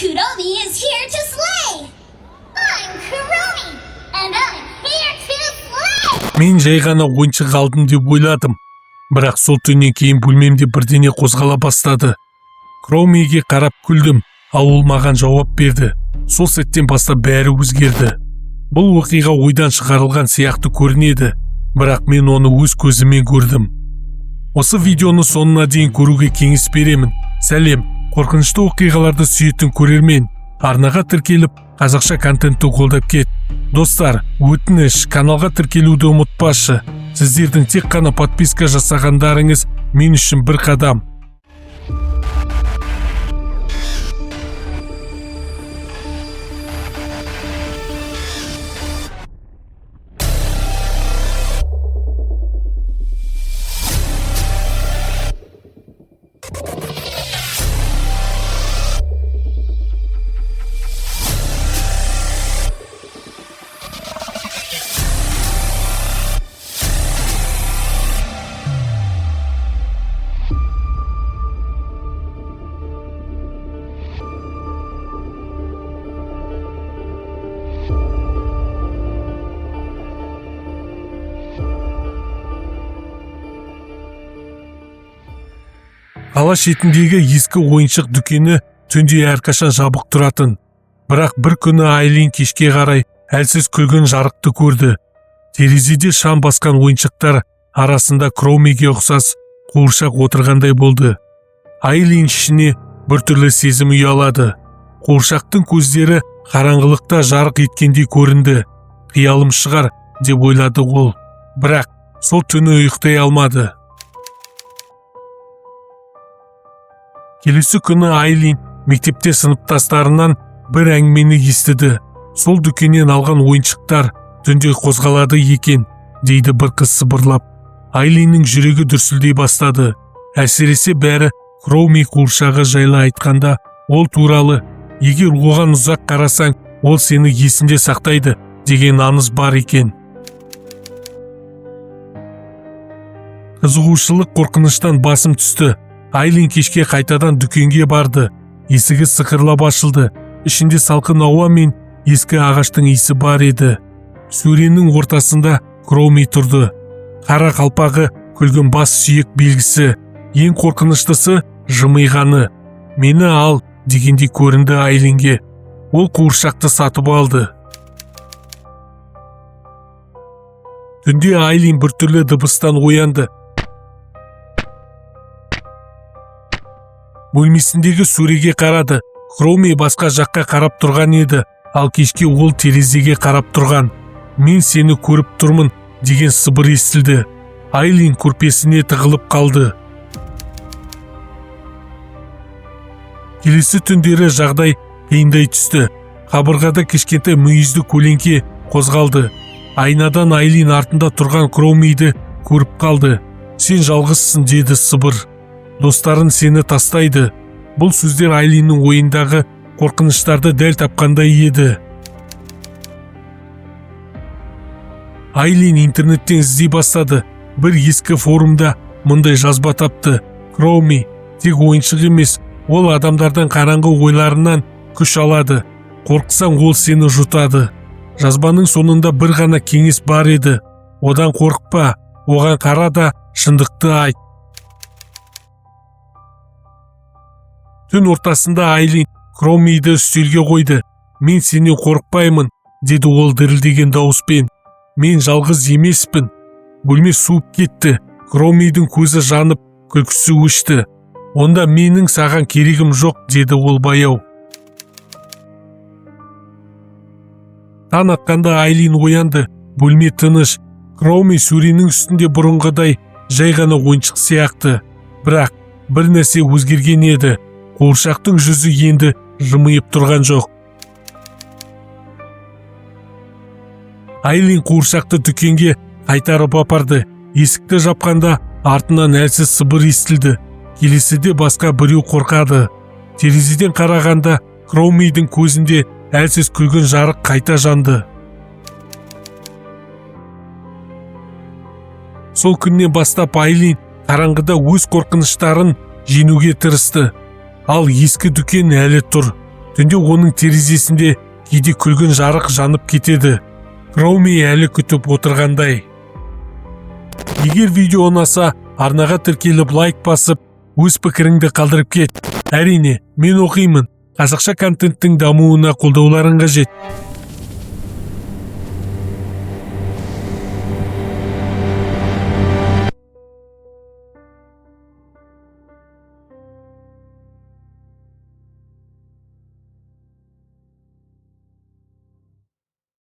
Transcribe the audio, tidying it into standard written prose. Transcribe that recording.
Kuromi is here to slay! I'm Kuromi, and I'm here to slay! Мен жай ғана ойыншық алдым деп ойладым. Бірақ сол түннен кейін бөлмемде бірдеңе қозғала бастады. Кроумиге қарап күлдім, ал ол маған жауап берді. Сол сәттен бастап бәрі өзгерді. Бұл оқиға ойдан шығарылған сияқты көрінеді, бірақ мен оны өз көзіммен көрдім. Осы видеоны соңына дейін көруге кеңес беремін. Сәлем, қорқынышты оқиғаларды сүйетін көрермен. Арнаға тіркеліп, қазақша контентті қолдап кет. Достар, өтініш, каналға тіркелуді ұмытпашы. Сіздердің тек қана подписка жасағандарыңыз мен үшін бір қадам. Қала шетіндегі ескі ойыншық дүкені түнде әрқашан жабық тұратын. Бірақ бір күні Айлин кешке қарай әлсіз күлгін жарықты көрді. Терезеде шам басқан ойыншықтар арасында Кроумиге ұқсас қуыршақ отырғандай болды. Айлин ішіне біртүрлі сезім ұялады. Қуыршақтың көздері қараңғылықта жарық еткендей көрінді. Қиялым шығар, деп ойлады ол. Бірақ сол түні ұйықтай алмады. Келесі күні Айлин мектепте сыныптастарынан бір әңгімені естіді. Сол дүкеннен алған ойыншықтар түнде қозғалады екен, дейді бір қыз сыбырлап. Айлиннің жүрегі дүрсілдей бастады. Әсіресе бәрі Кроуми қуыршағы жайлы айтқанда, ол туралы егер оған ұзақ қарасаң, ол сені есінде сақтайды деген аңыз бар екен. Қызығушылық қорқыныштан басым түсті. Айлин кешке қайтадан дүкенге барды. Есігі сықырлап ашылды. Ішінде салқын ауа мен ескі ағаштың иісі бар еді. Сөренің ортасында Кроуми тұрды. Қара қалпағы, күлгін бас сүйек белгісі. Ең қорқыныштысы жымиғаны. Мені ал дегендей көрінді Айлинге. Ол қуыршақты сатып алды. Түнде Айлин біртүрлі дыбыстан оянды. Бөлмесіндегі сөреге қарады. Хроми басқа жаққа қарап тұрған еді, ал кешке ол терезеге қарап тұрған. Мен сені көріп тұрмын деген сыбыр естілді. Айлин көрпесіне тығылып қалды. Келесі түндері жағдай қиындай түсті. Қабырғада кішкентай мүйізді көлеңке қозғалды. Айнадан Айлин артында тұрған Кроумиді көріп қалды. Сен жалғызсың, деді сыбыр. Достарын сені тастайды. Бұл сөздер Айлиннің ойындағы қорқыныштарды дәл тапқандай еді. Айлин интернеттен іздей бастады. Бір ескі форумда мұндай жазба тапты. Кроуми тек ойыншық емес, ол адамдардан қараңғы ойларынан күш алады. Қорықсаң, ол сені жұтады. Жазбаның соңында бір ғана кеңес бар еді. Одан қорықпа, оған қара да шындықты айт. Түн ортасында Айлин Кромиді үстелге қойды. Мен сенен қорықпаймын, деді ол дірілдеген дауыспен. Мен жалғыз емеспін. Бөлме суып кетті. Кромидің көзі жанып, күлкісі өшті. Онда менің саған керегім жоқ, деді ол баяу. Таң атқанда Айлин оянды. Бөлме тыныш. Кроуми сөренің үстінде бұрынғыдай жай ғана ойыншық сияқты. Бірақ бір нәрсе өзгерген еді. Қуыршақтың жүзі енді жымиып тұрған жоқ. Айлин қуыршақты дүкенге қайтарып апарды. Есікті жапқанда артынан әлсіз сыбыр естілді. Келесіде басқа біреу қорқады. Терезеден қарағанда Кроумидің көзінде әлсіз күлгін жарық қайта жанды. Сол күннен бастап Айлин қараңғыда өз қорқыныштарын жеңуге тырысты. Ал ескі дүкен әлі тұр. Түнде оның терезесінде кейде күлгін жарық жанып кетеді. Кроуми әлі күтіп отырғандай. Егер видео ұнаса, арнаға тіркеліп, лайк басып, өз пікіріңді қалдырып кет. Әрине, мен оқимын. Қазақша контенттің дамуына қолдауларың қажет.